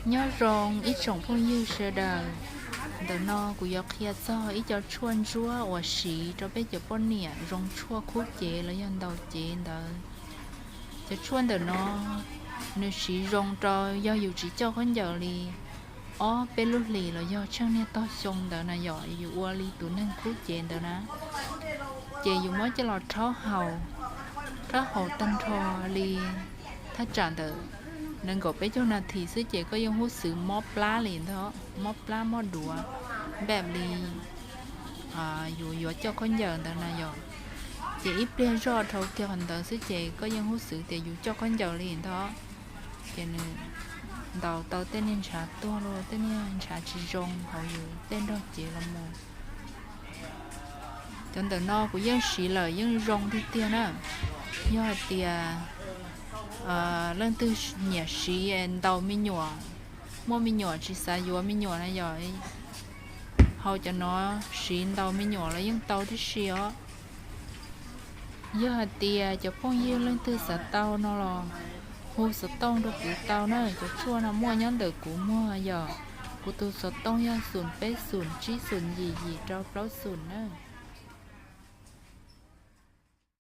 Nyob zoo ib tsoom phooj ywg sawv daws. Ntawm no kuv yuav qhia txog ib co tshuaj ntsuab uas siv rau peb cov poj niam zoo tshuaj khub cev los yog ntaus cev ntawd. Cov tshuaj ntawm no nws siv zoo rau yog yus tsis coj khaub ncaws li ob peb lub hlis los yog tsheej niaj tog xyoo ntawd na yom, yus ua li tus neeg khub cev ntawd na, ces yus muab coj los rhaub haus, rhaub haus tag nrho li thaj tsam ntawm nees nkaum peb caug nas this xwb ces koj yeej huj xwv mob plab li ntag, mob plab mob duav, npaj li yus yuav coj khaub ncaws ntawd na yom. Ces ib pliag zoj dhau kiag qhov ntawd xwb ces koj yeej huj xwv tias yus coj khaub ncaws li ntag. Ces nws ntaus tau tej niag ntshav tuag los tej niag ntshav tsis zoo hauv yus tej nrog cev los mus. Cov ntawm no kuv yeej siv lawm yeej zoo tiag tiag na. Yog hais tias leej twg nyiam siv ntaus me nyuam, muaj me nyuam tsis xav yuav me nyuam na yom, hau cov no siv ntaus me nyuam los yeej tau tib si os. Yog hais tias cov phooj ywg leej twg xav tau no los hu xov tooj rau kuv tau na, cov tshuaj no muaj nyob ntawm kuv muag yom. Kuv tus xov tooj yog xoom peb xoom tsib xoom yim yim rau plaub xoom na.